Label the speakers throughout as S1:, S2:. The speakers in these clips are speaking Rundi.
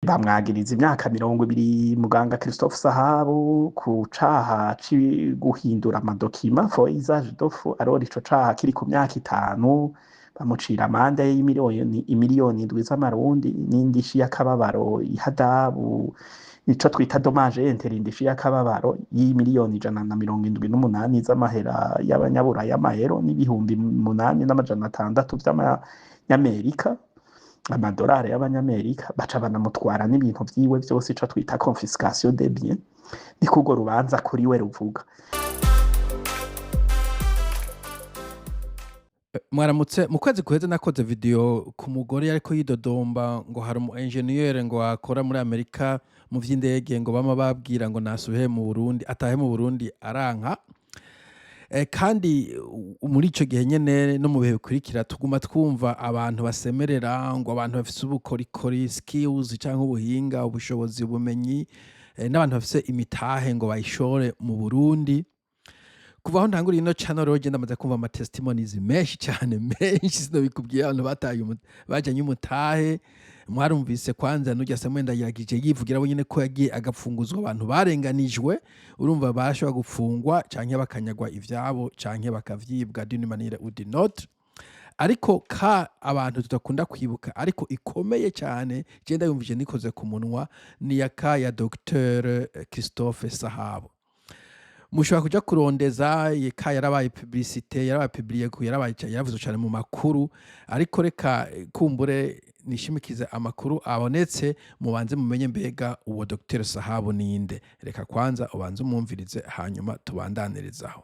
S1: Bamwagiriza imyaka 20 muganga Christophe Sahabu ku caha guhindura ama documents, faux usage de faux. Alors ico caha kiri ku myaka 5, bamucira amande y'imiliyoni imiliyoni 7 z'amarundi n'indishi y'akababaro, ihadabu, ico twita dommage intérêt, indishi y'akababaro y'imiliyoni 178 z'amahera y'abanyaburaya, y'amayero, n'8,600 vy'amanyamerika, amadolari y'abanyamerika. Baca banamutwara n'ibintu vyiwe vyose, ico twita confiscation des biens. Niko urwo rubanza kuri we ruvuga.
S2: Mwaramutse. Mu kwezi guheze nakoze video ku mugore yariko yidodomba ngo hari umu engineer ngo akora muri Amerika mu vy'indege, ngo bama babwira ngo nasubihe mu Burundi, atahe mu Burundi, aranka. Kandi muri ico gihe nyene no mu bihe bikurikira tuguma twumva abantu basemerera ngo abantu bafise ubukorikori, skills canke ubuhinga, ubushobozi, ubumenyi, n'abantu bafise imitahe ngo bayishore mu Burundi. Kuva aho ntanguriye ino channel rero, je ndamaze kumva ama testimonies menshi cyane, menshi, sinobikubwiye, abantu bataye bajanye umutahe. Mwarumvise kwanza n'urya Samuel Ndayiragije yivugira wenyene ko yagiye agapfunguzwa, abantu barenganijwe. Urumva barashobora gupfungwa canke bakanyagwa ivyabo canke bakavyibwa d'une manière ou d'une autre. Ariko ka abantu tudakunda kwibuka, ariko ikomeye cyane, je ndayumvise nikoze ku munwa, ni ya ka ya Dr Christophe Sahabo. Mushobora kuja kurondeza ka yarabaye publicité, yarabaye publié, ku yarabaye, yaravuzwe cyane mu makuru. Ariko reka kumbure nishimikize amakuru abonetse, mubanze mumenye mbega uwo Dr Sahabo ninde. Reka kwanza ubanze umwumvirize, hanyuma tubandanirizaho.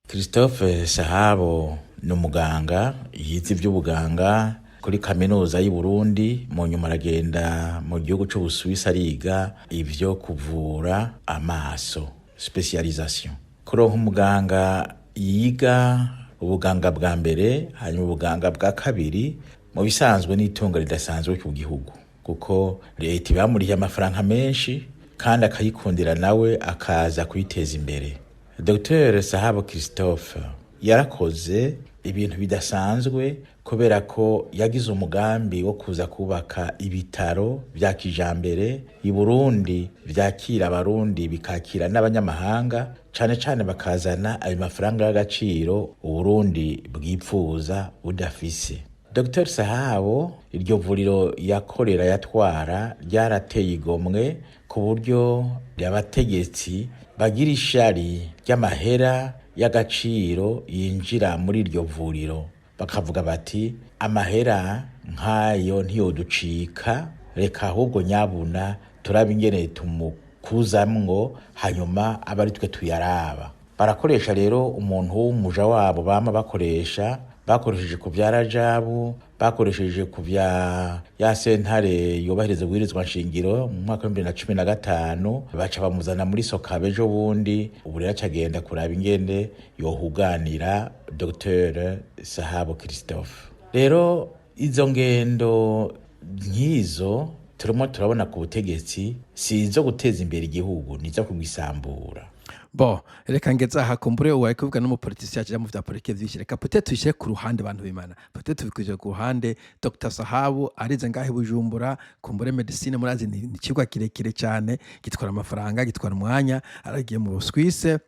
S3: Christophe Sahabo ni umuganga yize iby'ubuganga kuri Kaminuza y'u Burundi, mu nyuma aragenda mu gihugu c'Ubusuwisi ariga ivyo kuvura amaso, spécialisation. Kuronka umuganga yiga ubuganga bwa mbere, hanyuma ubuganga bwa kabiri, mu bisanzwe n'itunga ridasanzwe ku gihugu, kuko leta ibamuriye amafaranga menshi kandi akayikundira, nawe akaza kuyiteza imbere. Dr Sahabo Christophe yarakoze ibintu bidasanzwe kubera ko yagize umugambi wo kuza kubaka ibitaro vya kijambere i Burundi, vyakira Abarundi bikakira n'abanyamahanga, cane cane bakazana ayo mafaranga y'agaciro Uburundi bwipfuza budafise. Dr Sahabo, iryo vuriro yakorera, yatwara, ryarateye igomwe ku buryo abategetsi bagira ishari ry'amahera y'agaciro yinjira muri iryo vuriro, bakavuga bati: "Amahera nk'ayo ntiyoducika, reka ahubwo nyabuna turabe ingene tumukuzamwo, hanyuma abe ari twe tuyaraba." Barakoresha rero umuntu w'umuja wabo bama bakoresha, bakoresheje ku bya Rajabu, bakoresheje ku bya ya sentare yubahiriza ubwirizwa nshingiro mu mwaka wa 2015, baca bamuzana muri SOCABU ejo bundi. Ubu rero acagenda kuraba ingene yohuganira Dr Sahabo Christophe. Rero izo ngendo nk'izo turimo turabona ku butegetsi si izo guteza imbere igihugu, ni izo kugisambura.
S2: Bon, reka ngeze aha. Kumbure uwo ariko kuvuga n'umupolitisi yaje mu vya politike vyinshi, reka peut-être tuyishyire ku ruhande. Bantu b'Imana, peut-être tubikuje ku ruhande. Dr Sahabu arize ngahe Bujumbura. Kumbure médecine murazi ni icigwa kirekire cyane, gitwara amafaranga, gitwara umwanya. Aragiye mu Suisse.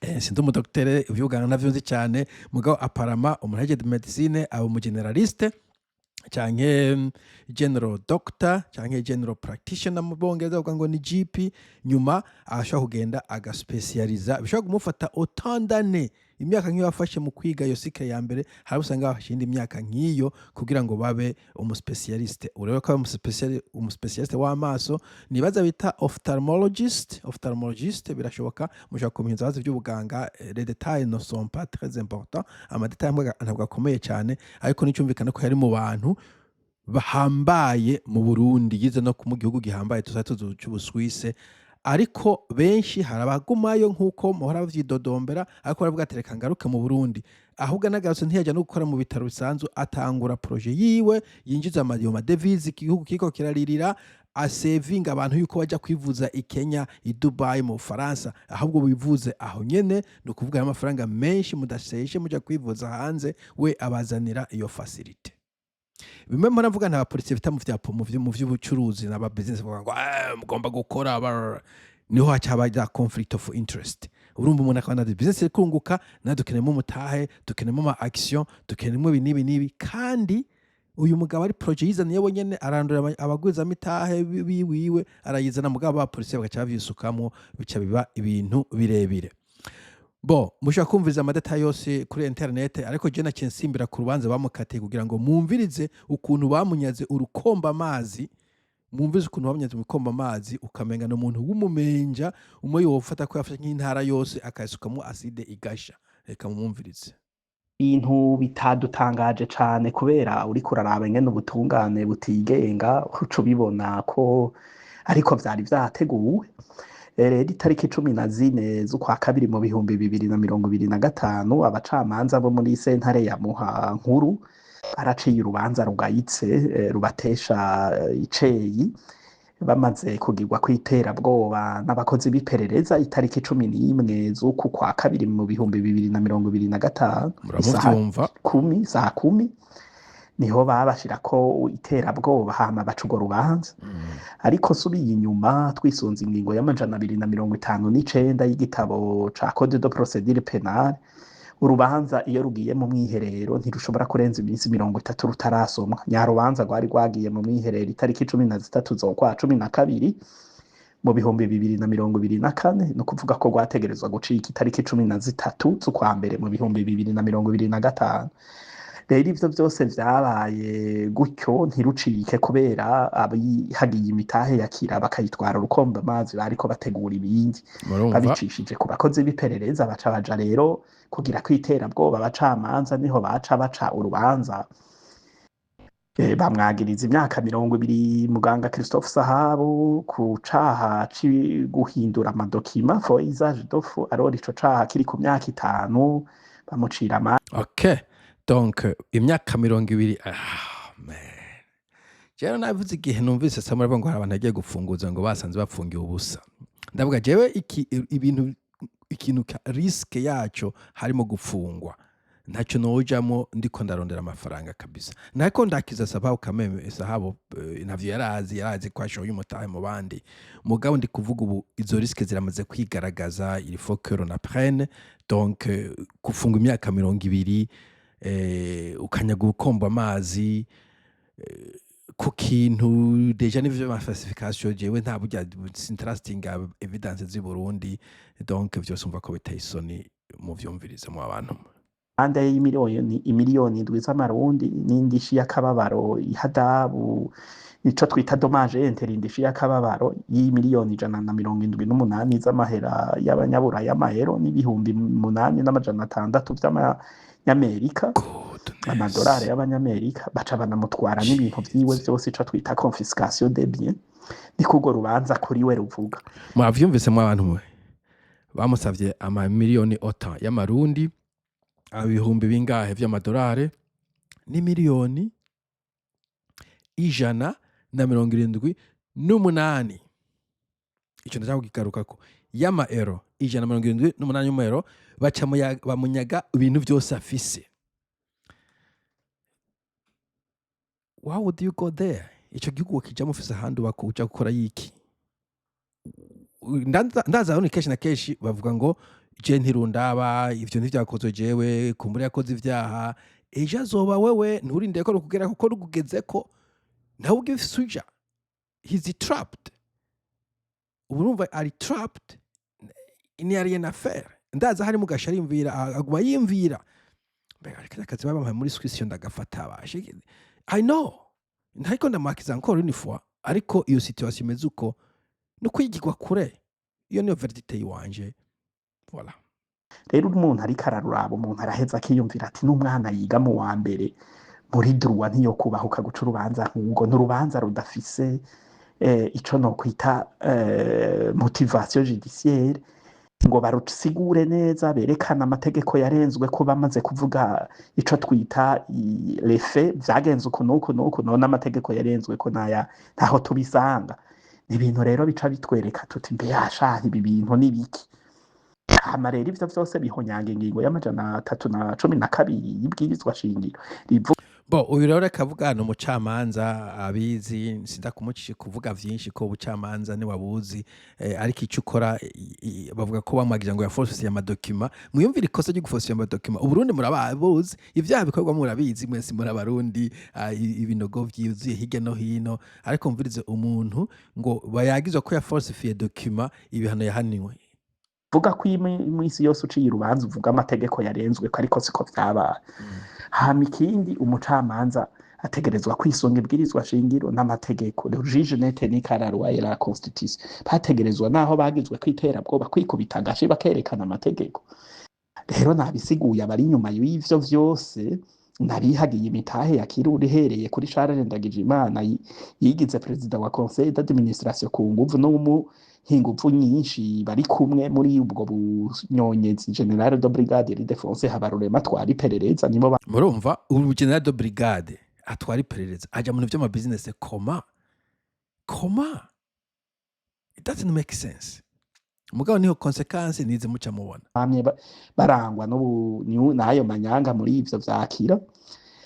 S2: Sinzi umudoktere ivy'ubuganga navyo nzi cyane, mugabo apparemment umuntu ahejeje médecine aba umu généraliste canke general doctor canke general practitioner, mu Bongereza bavuga ngo ni GP. Nyuma ashobora kugenda agaspecializa, bishobora kumufata autant d'années, imyaka nk'iyo yafashe mu kwiga iyo cycle ya mbere. Hari usanga bafashe indi myaka nk'iyo kugira ngo babe umuspecialiste. Urebe ko abe umuspecialiste w'amaso, nibaza bita ophthalmologist. Ophthalmologist birashoboka, mushobora kumenya ibibazo by'ubuganga. Les détails ne sont pas très importants, ama détails ntabwo akomeye cyane, ariko nicyumvikana ko yari mu bantu bahambaye mu Burundi, yize no mu gihugu gihambaye tuza tuzi c'Ubusuwise. Ariko benshi hari abagumayo nk'uko muhora bavyidodombera, ariko baravuga ati: "Reka ngaruke mu Burundi." Ahubwo anagarutse ntiyajya no gukora mu bitaro bisanzwe, atangura projet yiwe yinjiza ayo ma devises igihugu kiriko kiraririra, asevinga abantu yuko bajya kwivuza i Kenya, i Dubai, mu Bufaransa, ahubwo bivuze aho nyene. Ni ukuvuga amafaranga menshi mudasheshe muja kwivuza hanze, we abazanira iyo facilité. Bimwe mpora mvuga, nta bapolisi bita mu vy'ubucuruzi n'aba business bavuga ngo: "Eh, mugomba gukora niho haca haba za conflict of interest. Urumva, umuntu akabona ati business iri kunguka, nawe dukeneyemo umutahe, dukeneyemo ama action, dukeneyemo ibi n'ibi n'ibi. Kandi uyu mugabo ari projet yizaniye wenyene, arandura abagwizamitahe biwiwe, arayizana, mugabo abapolisi bagaca bavyisukamwo, bica biba ibintu birebire. Bo mushobora kumviriza ama détails yose kuri internet, ariko je naciye nsimbira ku rubanza bamukatiye kugira ngo mwumvirize ukuntu bamunyaze urukomba amazi, mwumvirize ukuntu bamunyaze urukomba amazi, ukamenga ni umuntu w'umumenja umwe yofata ko yafashe nk'intara yose akayisukamwo acide igasha. Reka mumwumvirize.
S1: Ibintu bitadutangaje cane, kubera uriko uraraba ingene ubutungane butigenga, uca ubibona ko ariko vyari vyateguwe. Rero itariki 14 z'ukwa kabiri mu 2025, abacamanza bo muri sentare ya Muha nkuru baraciye urubanza rugayitse, rubatesha iceyi, bamaze kugirwa kw'iterabwoba n'abakozi b'iperereza itariki 11 z'uku kwa kabiri mu 2025, isaha
S2: Muramuvyumva.
S1: 10, saa 10 niho babashirako iterabwoba, hama baca urwo rubanza. Ariko nsubiye inyuma, twisunze ingingo y'259 y'igitabo ca code de procédure pénale, urubanza iyo rugiye mu mwiherero ntirushobora kurenza iminsi 30 rutarasomwa. Nyarubanza rwari rwagiye mu mwiherero itariki 13 z'ukwa 12 mu 2024, ni ukuvuga ko rwategerezwa gucika itariki 13 z'ukwa mbere mu 2025. Rero ivyo vyose vyabaye gutyo, ntirucike kubera abihagiye imitahe yakira bakayitwara urukombe amazi, bariko bategura ibindi
S2: Murumva.
S1: babicishije ku bakozi b'iperereza, baca baja rero kugira kwiterabwoba abacamanza, niho baca baca urubanza. Bamwagiriza imyaka 20 muganga Christophe Sahabu ku caha guhindura ama documents, faux usage de faux. Alors ico caha kiri ku myaka 5, bamucira amande.
S2: Ok, donc imyaka 20. Ah man, jewe navuze igihe numvise Samuel avuga ngo hari abantu yagiye gufunguza ngo basanze bapfungiwe ubusa, ndavuga jewe iki ibintu, ikintu ka risque yaco harimo gufungwa, ntacyo nojamo ndiko ndarondera amafaranga kabisa. Nako ndakiza sababu kameme sahabo, ntavyo yarazi, yarazi ko ashoye umutahe mu bandi. Mugabo ndi kuvuga ubu izo risque ziramaze kwigaragaza, il faut que l'on apprenne. Donc gufungwa imyaka 20, ukanyaga ubukombo amazi ku kintu déjà n'ivyo ma falsification, jewe nta burya sintrustinga evidence z'i Burundi. Donc vyose umva ko biteye isoni, muvyumvirize mu abantu.
S1: Amande y'imiliyoni 7 miliyoni z'amarundi n'indishi y'akababaro, ihadabu, ico twita dommage intérêt, indishi y'akababaro y'178 miliyoni z'amahera y'abanyaburaya, amayero, n'8,600 vy'amanyamerika, amadolari y'abanyamerika. Baca banamutwara n'ibintu vyiwe vyose, ico twita confiscation des biens. Niko urwo rubanza kuri we ruvuga.
S2: Mwavyumvise mu abantu mwe, bamusavye amamiliyoni ota y'amarundi, ibihumbi bingahe vy'amadolari, n'178 miliyoni, ico ndashaka kukigarukako, y'amaero, 178 y'amaero. Baca bamunyaga ibintu vyose afise. Why would you go there? Ico gihugu wokijamwo ufise ahandi uba uja gukora yiki? Ndaza hano kenshi na kenshi bavuga ngo je ntirundaba, ivyo ntivyakozwe, jewe kumbura yakoze ivyaha, ejo azoba wewe. Nturindire ko rukugera, kuko rukugezeko ntawe ugifise uja. He's trapped. Ubu urumva ari trapped, ni rien à faire. Ndaza hari mugasha arimvira, aguma yimvira: mbega kariya kazi babampaye muri Suisse yo ndagafata bashe? I know ntariko ndamakiza encore une fois, ariko iyo situation imeze uko no kwigirwa kure, iyo niyo verdict yiwanje, voilà.
S1: Rero umuntu ariko araruraba, umuntu araheza akiyumvira ati n'umwana yiga mu wa mbere muri droit ntiyo kubahuka guca urubanza nk'ubwo. Ni urubanza rudafise ico nokwita motivation judiciaire, ngo barusigure neza, berekane amategeko yarenzwe, ko bamaze kuvuga ico twita les faits, vyagenze uku n'uku n'uku, none amategeko yarenzwe ko naya ntaho tubisanga. Ni ibintu rero bica bitwereka tuti: mbe yashaha, ibi bintu ni biki? Hama rero ivyo vyose bihonyanga ingingo y'312 y'ibwirizwa shingiro rivuga
S2: Bo uyu rero reka avuga, ni umucamanza abizi, sinda kumucisha kuvuga vyinshi ko ubucamanza ni wabuzi, ariko ico ukora bavuga ko bamwagira ngo yafaussifiye amadocuments. Mwiyumvire ikosa ryo gufaussifier amadocuments. Uburundi murababuzi, ivyaha bikorwa murabizi mwese, muri Abarundi, ibinogo vyuzuye hirya no hino. Ariko mvirize umuntu ngo bayagizwa ko yafaussifiye document, ibihano yahaniwe.
S1: Vuga ko imisi yose uciye urubanza uvuga amategeko yarenzwe ko, ariko siko vyabaye. Hama ikindi, umucamanza ategerezwa kwisunga ibwirizwa shingiro n'amategeko. Le juge n'est tenu qu'à la loi et la constitution. Bategerezwa, naho bagizwe kwiterabwoba, kwikubita agashi bakerekana amategeko. Rero nabisiguye, abari inyuma y'ivyo vyose nabihagiye imitahe ya Kiruri, ihereye kuri Charles Ndagijimana yigize perezida wa conseil d'administration ku nguvu, n'umuhinguvu nyinshi bari kumwe muri ubwo bunyonyezi, général de brigade Ildefonse Habarurema atwara iperereza, nibo.
S2: Murumva, ubu général de brigade atwara iperereza aja mu bintu vy'ama business. Comment? It doesn't make sense. Mugabo niho conséquence nize muca mubona.
S1: Bamye barangwa n'ayo manyanga muri ivyo vyakira.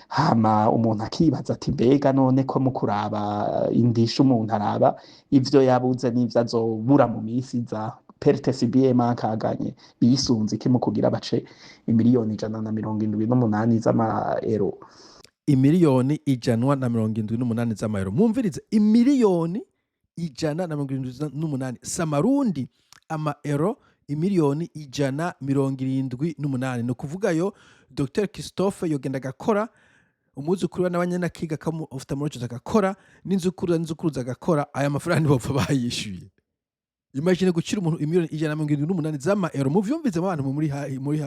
S1: Hama umuntu akibaza ati: mbega none ko mu kuraba indisha umuntu araba ivyo yabuze n'ivyo azobura mu misi iza, perte subie, manque à gagner, bisunze iki mu kugira bace imiliyoni 178 z'amaero?
S2: Imiliyoni 178 z'amayero. Mwumvirize, imiliyoni 178, samarundi, amaero imiliyoni 178. Ni ukuvuga yo Dr Christophe yogenda agakora, umwuzukuru we nawe nyene akiga, akamu agakora, n'inzukuru n'inzukuruza agakora, aya mafaranga ntibopfa bayishyuye. Imagine gucira umuntu imiliyoni 178 z'amaero. Muvyumvize abantu muri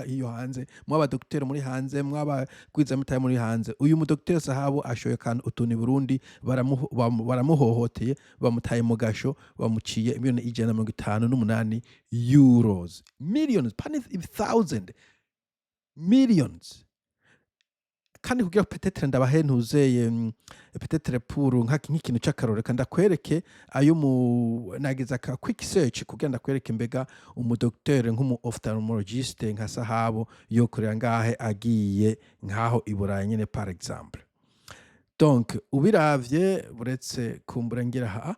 S2: iyo hanze, mwaba docteur muri hanze, mwaba kwizamitaye muri hanze. Uyu mu docteur Sahabu ashoye kantu utuntu i Burundi, baramuhohoteye, bamutaye mu gasho, bamuciye imiliyoni 158 euros, millions, pani thousand millions. Kandi kugira peut-être ndabahe ntuzeye, peut-être pour nk'ikintu c'akarorero, reka ndakwereke ayo mu nagize aka quick search kugira ndakwereke mbega umudocteur nk'umu ophtalmologiste nka Sahabo yokorera ngahe agiye nkaho i Burayi nyene, par exemple. Donc ubiravye, buretse kumbura ngira ha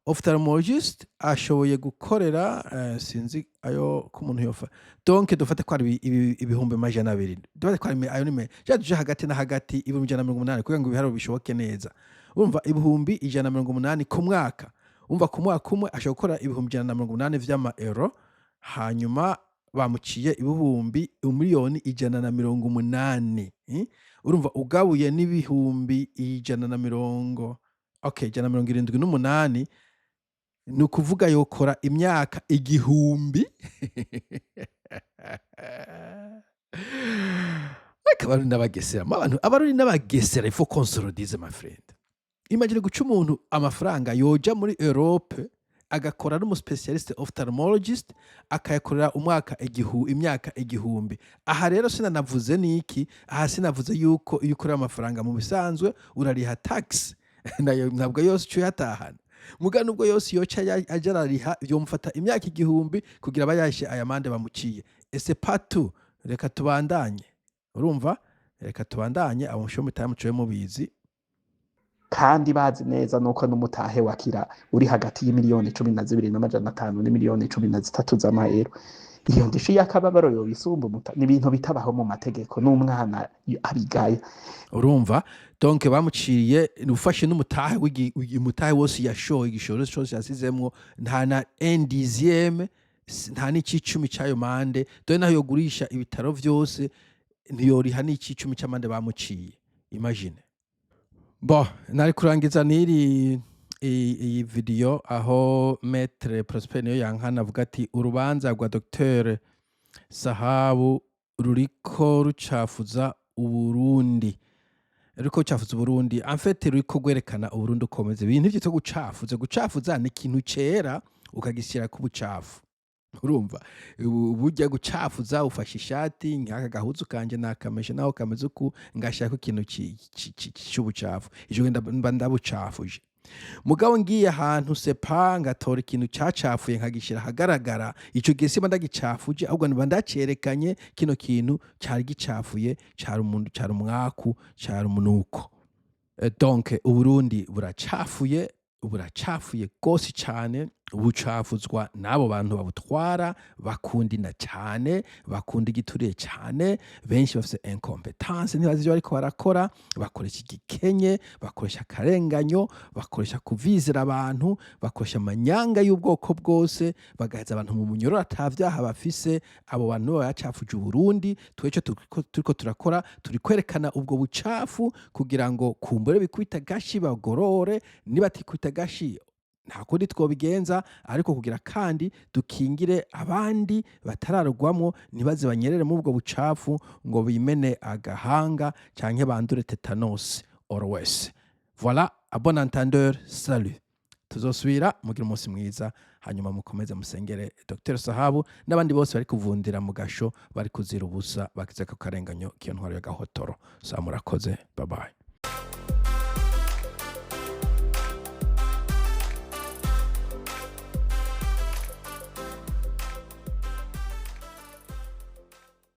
S2: ophtalmologiste ashoboye gukorera, sinzi ayo ko umuntu yofa. Donc dufate ko ari 200,000, dufate ko ari ayo ni ja tuje hagati na hagati, 180,000, kugira ngo ibiharuro bishoboke neza. Urumva, 180,000 ku mwaka. Umva, ku mwaka umwe ashobora gukora 180,000 vy'ama euro. Hanyuma bamuciye 180,000,000, eh? Urumva, ugabuye n'ibihumbi ijana na mirongo, okay, 178, ni ukuvuga yokora imyaka 1000. Ariko Abarundi n'abagesera, abantu, Abarundi n'abagesera, il faut qu'on se le dise, my friend. Imagine guca umuntu amafaranga yoja muri Europe agakora n'umuspecialiste ophtalmologist, akayakorera umwaka imyaka 1000. Aha rero sinanavuze niki, aha sinavuze yuko iyo ukorera amafaranga mu bisanzwe urariha tax nayo, ntabwo yose uca uyatahana. Muga nubwo yose yoca aja arariha, yomufata imyaka 1000 kugira aba yashe aya mande bamuciye. Ese patu, reka tubandanye. Urumva, reka tubandanye, abo mushobo mutamuciye mubizi.
S1: Kandi bazi neza nuko n'umutahe wa Kira uri hagati y'imiliyoni 12,500 n'imiliyoni 13 z'amayero. Iyo ndishi y'akababaro yoba isumba ni ibintu bitabaho mu mategeko, n'umwana abigaya.
S2: Urumva, donc bamuciriye, ufashe n'umutahe umutahe wose yashoye, igishoro cose yasizemwo, nta na un dixième, nta n'icicumi c'ayo mande. Dore naho yogurisha ibitaro vyose, ntiyoriha n'icicumi c'amande bamuciye. Imagine. Bon, nari kurangiza n'iri iyi video aho Maître Prosper niyo yankana avuga ati urubanza rwa Dr Sahabu ruriko rucafuza Uburundi, ruriko rucafuza Uburundi, en fait ruriko rwerekana Uburundi uko bumeze. Ibintu vyitwa gucafuza, gucafuza ni ikintu cera ukagishyira ku bucafu. Urumva, burya gucafuza, ufashe ishati nk'aka gahuzu kanje nakameshe, naho kameze uku, ngashirako ikintu c'ubucafu, ico gihe mba ndabucafuje. Mugabo ngiye ahantu sepa ngatora ikintu cacafuye nkagishira ahagaragara, ico gihe simba ndagicafuje, ahubwo niba ndacerekanye kino kintu cari gicafuye, cari umuntu, cari umwaku, cari umunuko. Donc Uburundi buracafuye, buracafuye gose cane, bucafuzwa n'abo bantu babutwara, bakunda inda cane, bakunda igiturire cane, benshi bafise incompetence, ntibazi ivyo bariko barakora, bakoresha igikenye, bakoresha akarenganyo, bakoresha kuvizira abantu, bakoresha amanyanga y'ubwoko bwose, bagaheza abantu mu munyororo ata vyaha bafise. Abo bantu nibo bacafuje Uburundi. Twe ico turiko turakora, turi kwerekana ubwo bucafu kugira ngo kumbure bikubita agashi bagorore, nibatikubita agashi nta kundi twobigenza, ariko kugira kandi dukingire abandi batararugwamwo, ntibaze banyerere muri ubwo bucafu ngo bimene agahanga canke bandure tétanos or worse. Voilà, à bon entendeur, salut. Tuzosubira, mugire umunsi mwiza, hanyuma mukomeze musengere Dr Sahabu n'abandi bose bari kuvundira mu gasho, bari kuzira ubusa, bakize ku karenganyo k'iyo ntwaro y'agahotoro. Sa murakoze, bye bye.